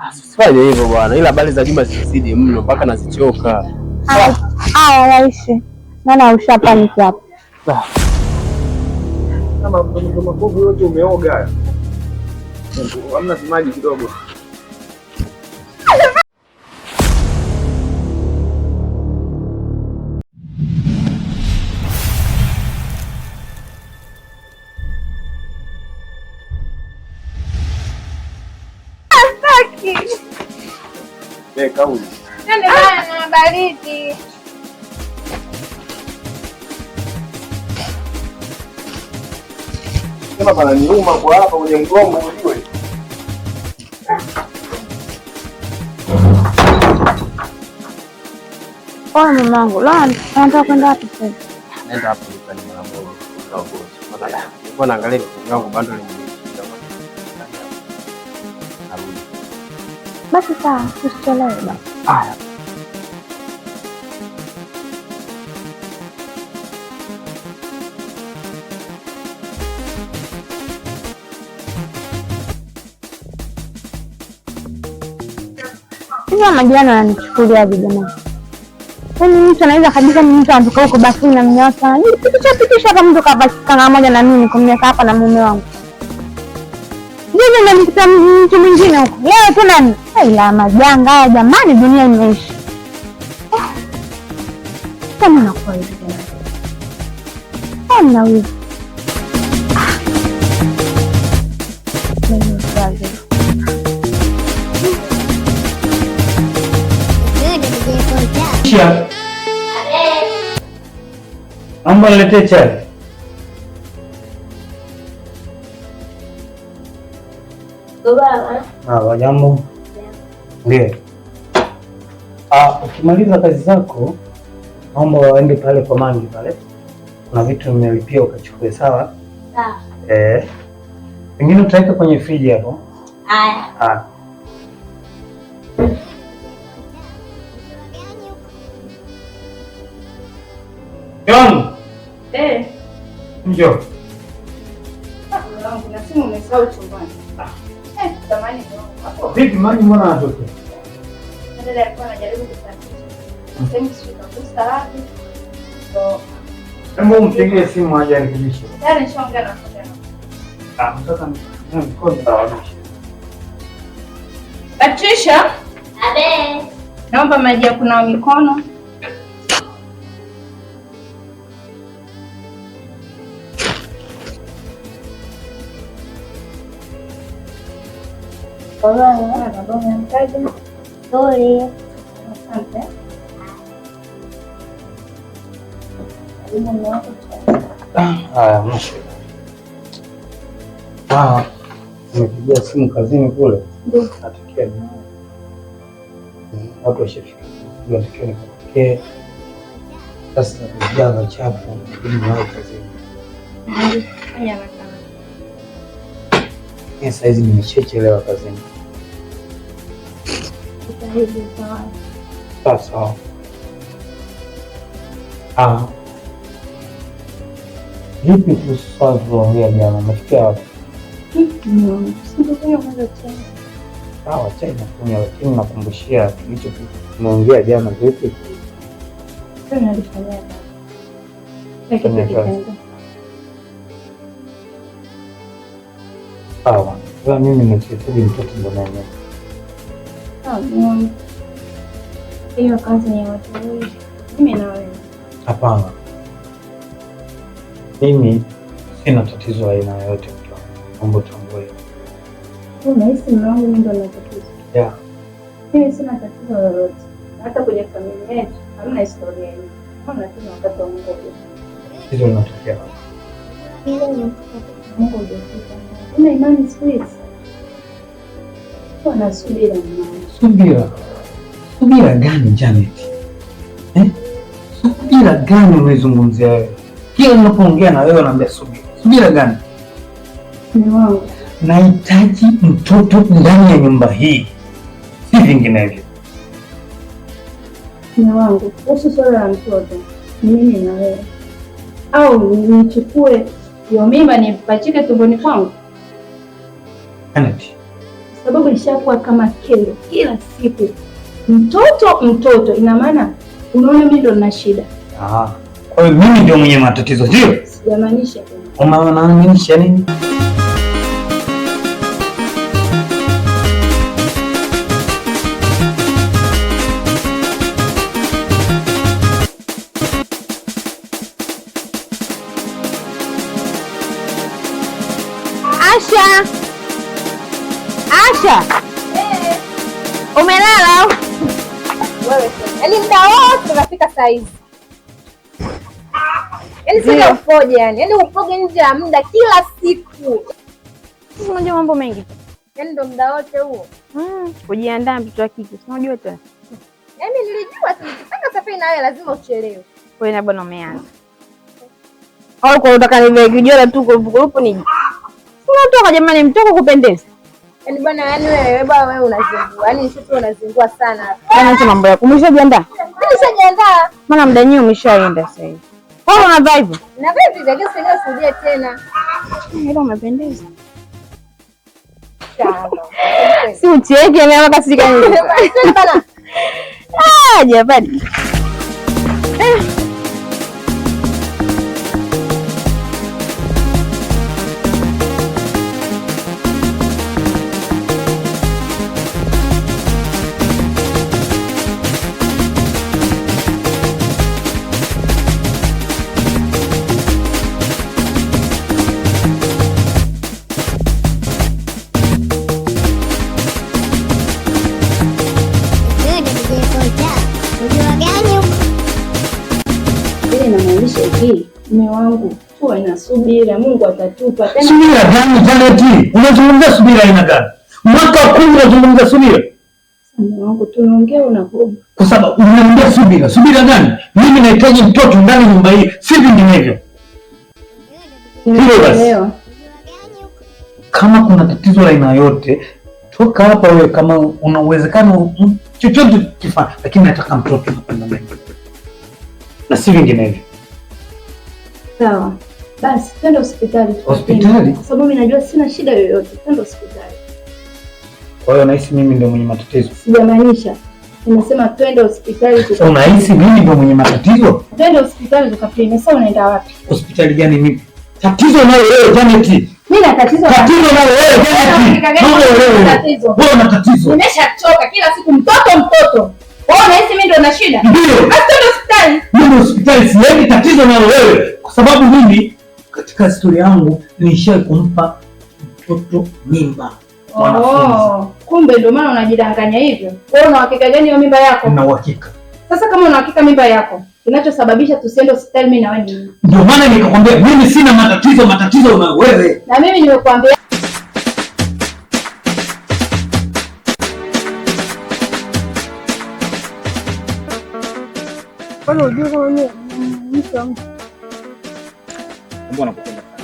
Usifanye hivyo bwana, ila habari za Juma zizidi mno mpaka nazichoka. Haya yaishi. Maana ushapaniki hapa. Kama makovu yote umeoga. Hamna maji kidogo. Bana, baridi. Sema pananiuma kwa hapa kwenye mgongo ujue. Oa mamangu, leo unataka kwenda wapi sasa? Naenda hapo dukani mara moja. Nilikuwa naangalia vitu vyangu bado limenishinda. Narudi. Basi sawa, usichelewe basi. Haya. Hivi majirani wananichukuliaje jamani? Yaani mtu anaweza kabisa, ni mtu anatoka huko bafuni na mnyota. Nilipitisha pitisha hapa mtu kavaa kanga moja na mimi kumweka hapa na mume wangu. Juzi nimemkuta mtu mwingine huko. Leo tena ila majanga haya jamani, dunia imeisha. Kama nakuwa hivi jamani. Mna wivu. Mimi mzazi. Naomba niletee chai. Jambo. Ndiyo. Ukimaliza kazi zako naomba waende pale kwa Mangi pale. Kuna vitu nimelipia ukachukue, sawa? Sawa. Pengine utaweka kwenye friji hapo. Haya. John. Eh. Njoo. Na simu umesahau chumbani. Samahani. Vipi maji mbona yanatokea? Dada alikuwa anajaribu kusafisha. Sehemu sijui kagusa wapi. So, Hebu umpigie simu aje arekebishe. tayari nishaongea na fundi. Mtoto ni mkono tawarusha. Patricia, Abe. naomba maji ya kunawa mikono. Sorry. Asante. Haya, mwisho. Nimepigia simu kazini kule. Natakiwa ni watu washafika. Natakiwa nikapokee. Sasa kujaza chapu ili niwahi kazini. Mimi saa hizi nimeshachelewa kazini. Sawa sawa. Vipi kuhusu swala tuliloongea jana? Umefikia wapi? Sawa, chai nakunywa, lakini nakumbushia kilicho tumeongea jana. Vipi? Fanya kazi. Sawa. Sasa mimi ninachohitaji mtoto ndo nani? Hiyo kazi ni watu wengi. Mimi na wewe. Hapana. Mimi sina tatizo aina yoyote mtu wangu. Naomba utambue. Unahisi mume wangu mimi ndo nina tatizo? Yeah. Mimi sina tatizo lolote. Hata kwenye familia yetu hamna historia hiyo. Hamna tatizo wakati wa Mungu hujafika. Tatizo linatokea wapi? Mungu hujafika. Una imani siku hizi? Kuwa na subira mwanangu. Subira. Subira gani Janet? Subira gani unaizungumzia wewe? Kila ninapoongea na wewe unaambia subira. Subira gani? Mume wangu. Nahitaji mtoto ndani ya nyumba hii, si vinginevyo. Mume wangu, kuhusu swala la mtoto, ni mimi na wewe. Au nichukue hiyo mimba nipachike tumboni kwangu? Janet. Kwa Sababu ishakuwa kama kero kila siku. Mtoto mtoto, ina maana unaona mimi ndo nina shida. Ah. Kwa hiyo mimi ndio mwenye matatizo, sio? Sijamaanisha. Unamaanisha nini? Asha. Asha. Eh. Umelala au? Wewe sasa. Yaani muda wote unafika saa hizi. Yaani sasa upoje yani? Yaani upoje nje ya muda kila siku. Unajua mambo mengi. Yaani ndo muda wote huo. Kujiandaa mtoto wa kike. Unajua tena. Yaani nilijua tu nikipanga safari na wewe lazima uchelewe. Wewe na bwana umeanza. Au kwa unataka nivae kijora tu kurupu ni. Unatoka jamani, mtoko kupendeza. Yaani bwana, yaani wewe bwana wewe unazingua. Yaani sisi unazingua sana. Bwana acha mambo yako. Umeshajiandaa? Mimi nishajiandaa. Maana muda wenyewe umeshaenda sasa hivi. Wewe unavaa hivyo? Na vipi lakini sasa usirudie tena. Ila umependeza. Si ucheke na kasirika nini? Bana. Ah, jamani. Mume wangu, tuwe na subira, Mungu atatupa. Tena Subira gani Janet? Unazungumza subira aina gani? Mwaka 10 unazungumza subira. Mume wangu, tunaongea unagoma. Kwa sababu unaongea subira. Subira gani? Mimi nahitaji mtoto ndani nyumba hii, si vinginevyo. Hilo basi. Kama kuna tatizo la aina yote, toka hapa wewe, kama una uwezekano chochote kifanya, lakini nataka mtoto hapa ndani. Na si vinginevyo. Sawa. Basi twende hospitali. Hospitali? Kwa sababu mimi najua sina shida yoyote. Twende hospitali. Kwa hiyo unahisi mimi ndio mwenye matatizo? Sijamaanisha. Nimesema twende hospitali tukapime. Unahisi mimi ndio mwenye matatizo? Twende hospitali tukapime. Sasa unaenda wapi? Hospitali gani mimi? Tatizo nayo wewe Janet. Mimi na tatizo. Tatizo nayo wewe Janet. Wewe wewe una tatizo. Nimeshachoka kila siku mtoto mtoto. Wewe unahisi mimi ndio na shida? Ndio. Basi twende hospitali. Mimi hospitali siendi, tatizo nayo wewe. Kwa sababu mimi katika historia yangu nilishawahi kumpa mtoto mimba. Oh, kumbe ndio maana unajidanganya hivyo. Wewe una uhakika gani wa mimba yako? Nina uhakika. Sasa kama una uhakika mimba yako, kinachosababisha tusiende hospitali mimi na wewe ni ndio maana nikakwambia mimi sina matatizo, matatizo una wewe. Na mimi nimekuambia Kwani unajua kama mimi mtu Mbona nakupenda sana.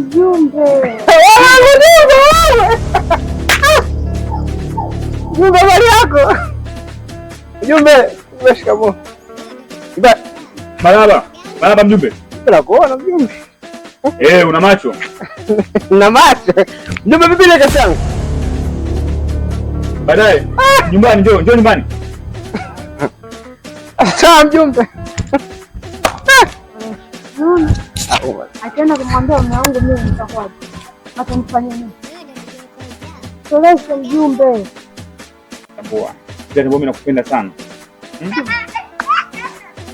Mjumbe. Mjumbe habari yako? Mjumbe, shikamoo. Marhaba. Marhaba mjumbe. Nakuona mjumbe. Eh, una macho? Na macho. Mjumbe vipi ile kazi yangu? Baadaye. Nyumbani njoo, njoo nyumbani. Sawa mjumbe. Akienda kumwambia mume wangu mimi nitakuwa atamfanyia nini? Tolesha mjumbe. Tambua. Ndio mimi nakupenda sana.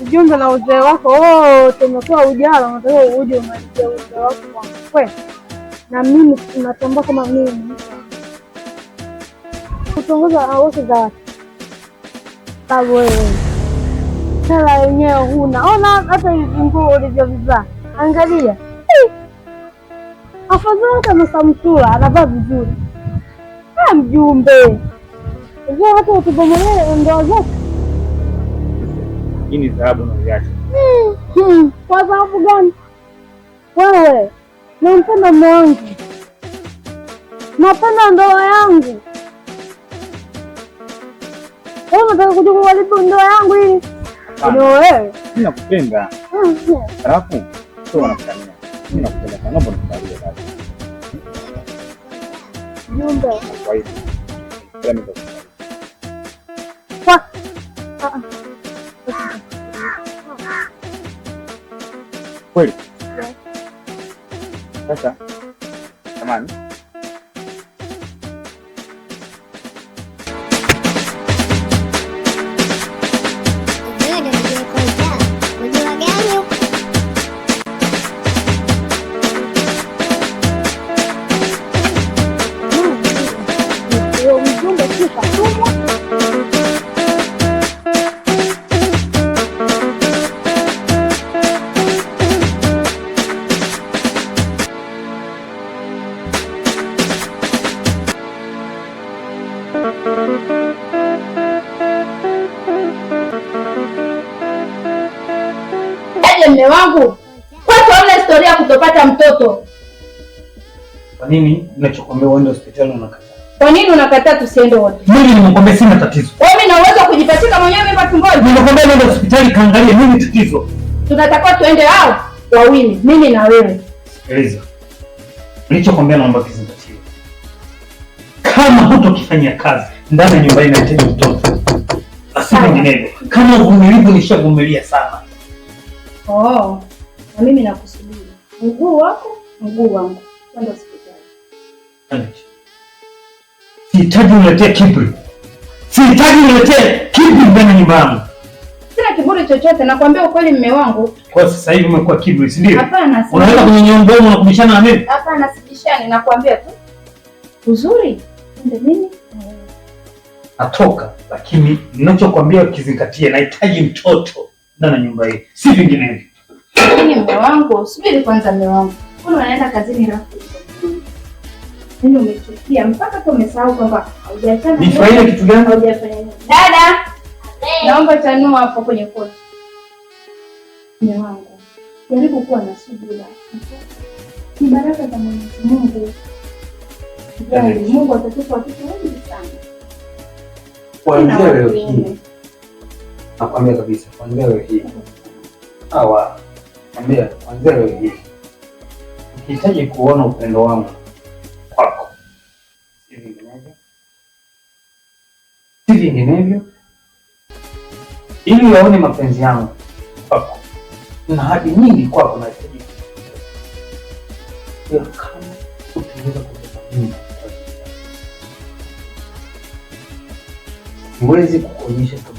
Mjumbe na uzee wako wote umekuwa ujala, unataka uje umalizie uzee wako kwangu. Kweli. Na mimi natambua kama mimi kutongoza wote za watu. Sababu wewe hela yenyewe huna. Ona hata hizi nguo ulivyovivaa. Angalia. Afadhali hata Masamtula anavaa vizuri. Ah, mjumbe. Unajua watu watubomolee ndoa zetu. Hii ni dhahabu unayoiacha. Kwa sababu gani? Wewe, nampenda mume wangu. Napenda ndoa yangu. Wewe unataka kuja kuharibu ndoa yangu hii? Ndio wewe. Mimi nakupenda. Alafu sio wanakutania. Mimi nakupenda sana, naomba nikubalie basi. Jumbe. Kwa hiyo ila mimi nitakusaidia. Kwa Kweli? Sasa samahani. Huo mjumbe si katumwa. Aje mme wangu, kwetu hamna historia ya kutopata mtoto. Kwa nini ninachokwambia uende hospitali unakataa? Kwa nini unakataa tusiende wote? Mimi nimekwambia sina tatizo. Wewe mimi na uwezo wa kujipatika mwenyewe mimba tumboni. Nimekwambia nenda hospitali kaangalie nini tatizo. Tunatakiwa tuende hao wawili, mimi na wewe. Sikiliza. Nilichokwambia naomba kizingatiwe. Kama hutokifanyia kazi ndani ya nyumba hii inahitaji mtoto. Basi vinginevyo. Kama uvumilivu nishavumilia sana. Oh, na mimi nakusubiri. Mguu wako, mguu wangu. Twende hospitali. Sihitaji uniletee kiburi. Sihitaji uniletee kiburi ndani ya nyumba yangu. Sina kiburi chochote, nakwambia ukweli mme wangu. Kwa sasa hivi umekuwa kiburi, si ndio? Hapana, Unaweka kwenye nyumba na kubishana na mimi? Hapana, sibishani, nakwambia tu. Uzuri, twende mimi na wewe. Natoka, lakini ninachokwambia ukizingatie, nahitaji mtoto ndani ya nyumba hii, si vinginevyo. Lakini mme wangu, subiri kwanza mme wangu. Mbona unaenda kazini rafu? Mimi umechukia mpaka tu umesahau kwamba haujaachana. Nifurahie kitu gani? Haujafanya nini? Dada, naomba chanua hapo kwenye kochi. Mme wangu, jaribu kuwa na subira. Ni baraka za Mwenyezi Mungu. Jali, Mungu atatupa watoto wengi sana. Kuanzia leo hii nakwambia kabisa, kuanzia leo hii hawa nakwambia, kuanzia leo hii ukihitaji kuona upendo wangu kwako, si vinginevyo, si vinginevyo, ili waone mapenzi yangu kwako na ahadi nyingi kwako, nahitaji hiyo. Kama utaweza kubeba mimba, siwezi kukuonyesha kama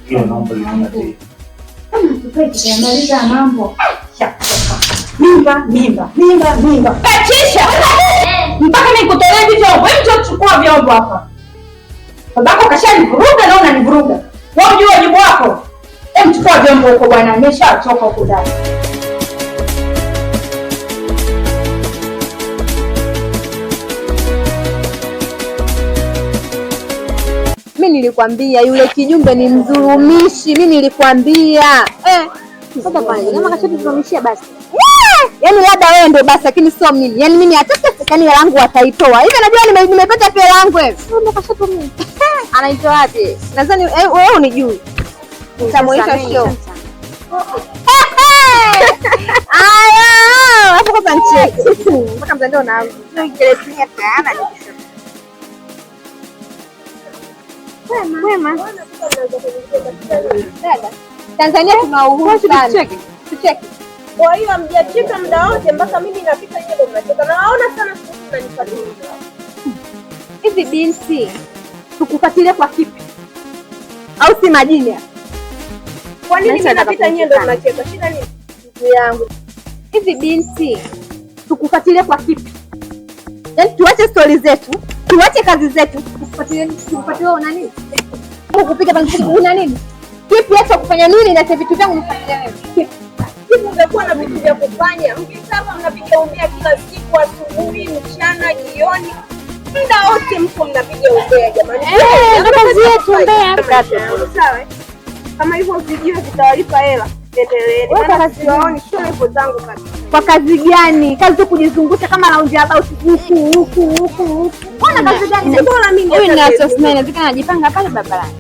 hiyo, naomba lizingatie. Kama tukae tukamaliza mambo. Mimba, mimba, mimba, mimba. Kachisha! Mpaka nikutolee vyombo. Wewe mtu chukua vyombo hapa. Babako kashanivuruga na unanivuruga. Wewe unajua wajibu wako. Hem, chukua vyombo huko bwana, nimeshachoka huko ndani. Mimi nilikwambia yule kijumbe ni mdhulumishi, mimi nilikwambia. Sasa kwa nini? Kama kashatudhulumishia basi. Yaani labda wewe ndio basi, lakini sio mimi. Yaani mimi hata yaani hela yangu wataitoa. Hivi najua nimepata pia hela yangu wewe. Ndio kashatumia. Anaitoa wapi? Nadhani wewe unijui. Nitamuonyesha show. Aya, hapo kwanza nicheke. Mpaka mtandao na Ndio tayari. Wema. Dada, Tanzania tuna uhuru sana. Tucheke. Kwa hiyo hamjacheka muda wote mpaka mimi napita nyinyi ndio mnacheka. Na waona sana siku hizi mnanifuatilia. Hivi binti, tukufuatilie kwa kipi? Au si majini? Kwa nini mimi napita nyinyi ndio mnacheka? Shida nini? Ndugu yangu. Hivi binti, tukufuatilie kwa kipi? Yaani tuache stori zetu, tuache kazi zetu, tukufuatilie una nini? Kukupiga pale una nini? Kipi hata kufanya nini na vitu vyangu nifuatilie wewe? Kipi? Hivi ungekuwa na vitu vya kufanya, mkitaka mnapiga umbea kila siku, asubuhi, mchana, jioni, muda wote mko mnapiga umbea jamani. Ndio kazi yetu umbea. Sawa. Kama hivyo vijio vitawalipa hela, endeleeni. Maana siwaoni sio level zangu kabisa. Kwa kazi gani? Kazi tu kujizungusha kama round about huku huku huku huku. Una kazi gani? Bora mimi Huyu ni asosna, inawezekana anajipanga pale barabarani.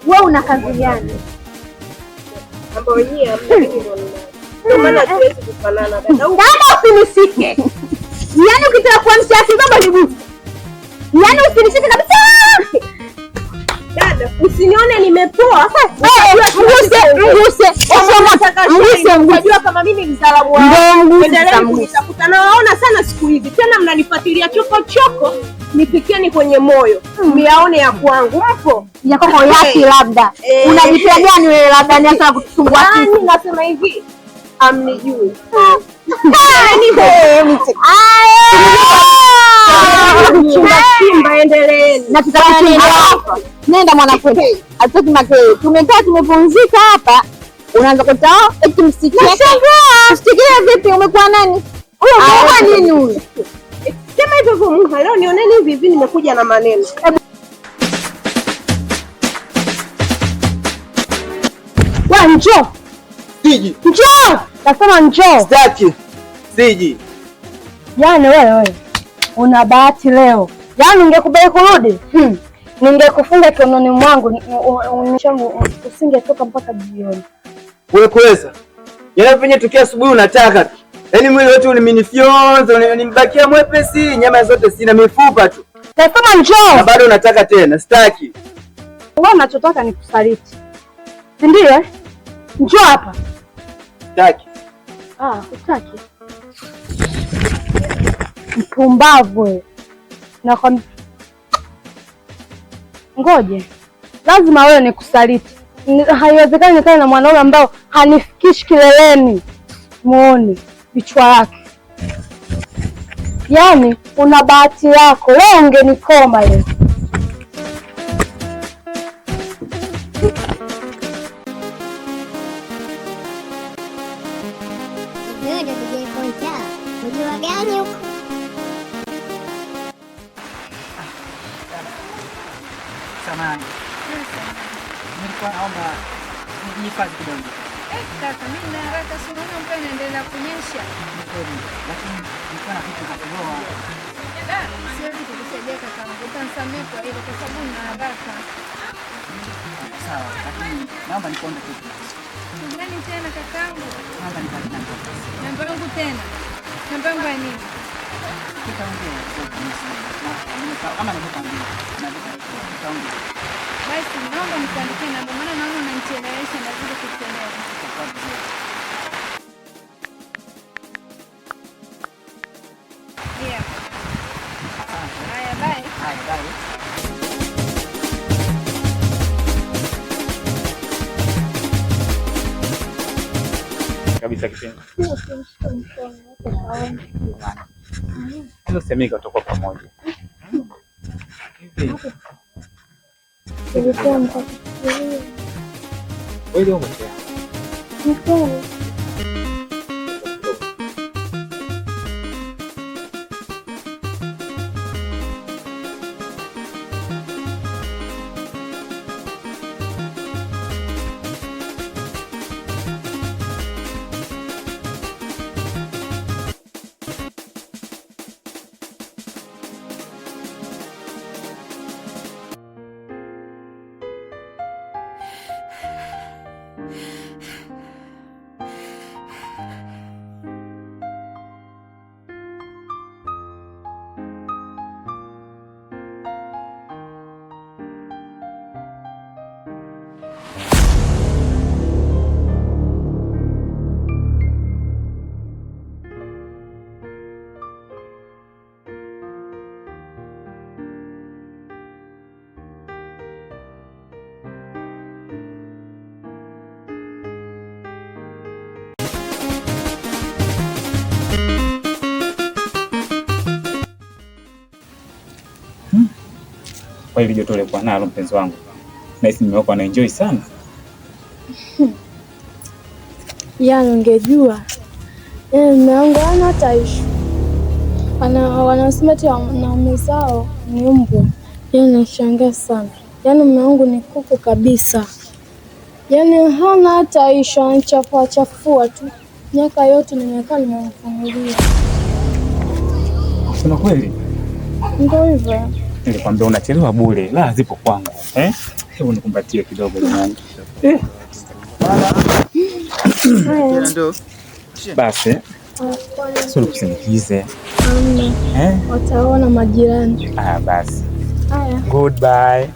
Wewe una kazi gani? Ambao wenyewe hamna, mimi ndio ninayo. Ndio maana hatuwezi kufanana dada. Dada usinishike. Yaani ukitaka kuamsha akili baba niguse. Yaani usinishike kabisa. Dada, usinione nimepoa. Mguse, mguse. Mguse, mguse. Unajua kama mimi mtaalamu wao. Ndio mguse, Endelea mguse. kunitafuta. Nawaona sana siku hizi. Tena mnanifuatilia choko choko. Nipikieni kwenye moyo. Miaone ya kwangu. Mpo? Ya kwako yapi labda? Unajipea gani wewe labda ni hata kutusumbua sisi? Yaani nasema hivi, amnijui. Chimba chimba, endeleeni. Na tutakuchimba hapa. Nenda mwana kwetu. Hatutaki makelele. Tumekaa tumepumzika hapa. Unaanza kutoa eti msicheke. Msicheke vipi? Umekuwa nani? Huyo umekuwa nini huyu? Sema hivyo hivyo Muha, leo nioneni hivi hivi nimekuja na maneno. Wewe njoo. Siji. Njoo. Nasema njoo. Sitaki. Siji. Yaani wewe una bahati leo. Yaani ungekubali kurudi? Ningekufunga kiunoni mwangu usingetoka mpaka jioni. Wewe kuweza. Yaani penye tukia asubuhi unataka tu. Yaani mwili wote uliminifyonza, unanibakia mwepesi, nyama zote sina, mifupa tu. Nasema njoo. Na bado unataka tena, sitaki. Wewe unachotaka ni kusaliti. Si ndio eh? Njoo hapa. Sitaki. Ah, hutaki. Mpumbavu wewe. Nakwambia ngoje. Lazima wewe nikusaliti. Haiwezekani nikae na mwanaume ambao hanifikishi kileleni. Muone vichwa yake. Yaani una bahati yako. Leo ungenikoma leo. Unajua gani huko? Samahani. Nilikuwa naomba nijihifadhi kidogo. Kaka, mimi nina haraka, si unaona mvua inaendelea kunyesha. Ni kweli, lakini nilikuwa na kitu cha kuloa. Siwezi kukusaidia kakaangu, utanisamehe kwa hilo kwa sababu nina haraka. Sawa, lakini naomba nikuombe kitu. Kitu gani tena kakaangu? Naomba nipate namba. Namba yangu tena? Namba yangu ya nini? Tutaongea kama nilivyokuambia. Tutaongea. Basi naomba nikuandikie namba, maana naona unanichelewesha, nazidi kuchelewa. Yeah. Haya, bye. Haya, bye. Kabisa kipindi. Hilo semika tutakuwa pamoja. Wewe umetea. Ni kweli. Kwa hili joto ulikuwa nalo mpenzi wangu, nahisi mume wako anaenjoy sana. Yaani ungejua, yaani mume wangu hana hata issue. Wanasema eti wanaume zao ni mbwa. Yaani nashangaa sana. Yaani mume wangu ni kuku kabisa. Yaani hana hata issue, anachafua chafua tu. Miaka yote nimekaa nimemvumilia. Sema kweli? Ndio hivyo. Nilikwambia unachelewa bure, la zipo kwangu. Hebu nikumbatie kidogo jamani. Basi, Sio nikusindikize. Hamna. Eh? Wataona majirani. Ah, basi. Haya. Goodbye.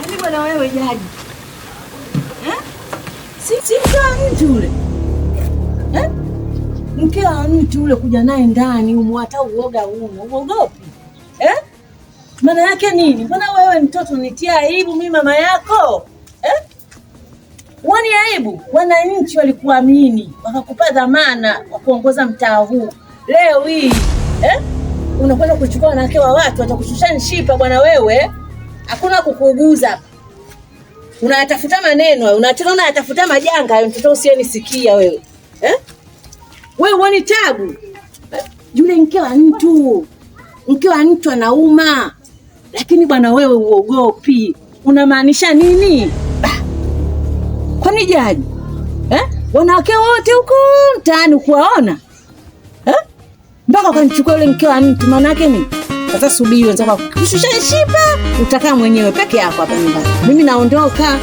Yaani bwana wewe jaji. Eh? Si mke wa mtu ule. Eh? Mke wa mtu ule kuja naye ndani humu hata uoga una, uogopi? Eh? Maana yake nini? Mbona wewe mtoto unitia aibu mimi mama yako? Eh? Wani aibu? Wananchi walikuamini, wakakupa dhamana wa kuongoza mtaa huu. Leo hii, eh? Unakwenda kuchukua wanawake wa watu, watakushusha nshipa bwana wewe. Hakuna kukuuguza. Unayatafuta maneno, unataka unayatafuta majanga hayo mtoto usiyenisikia wewe. Eh? Wewe huoni tabu? Eh? Yule mke wa mtu. Mke wa mtu anauma. Lakini bwana wewe uogopi. Unamaanisha nini? Ah. Kwani jaji? Eh? Wanawake wote huko mtaani kuwaona? Eh? Mpaka ukanichukua yule mke wa mtu maana yake nini? Sasa subiri wenzako kushusha shipa, utakaa mwenyewe peke yako hapa nyumbani. Mimi naondoka.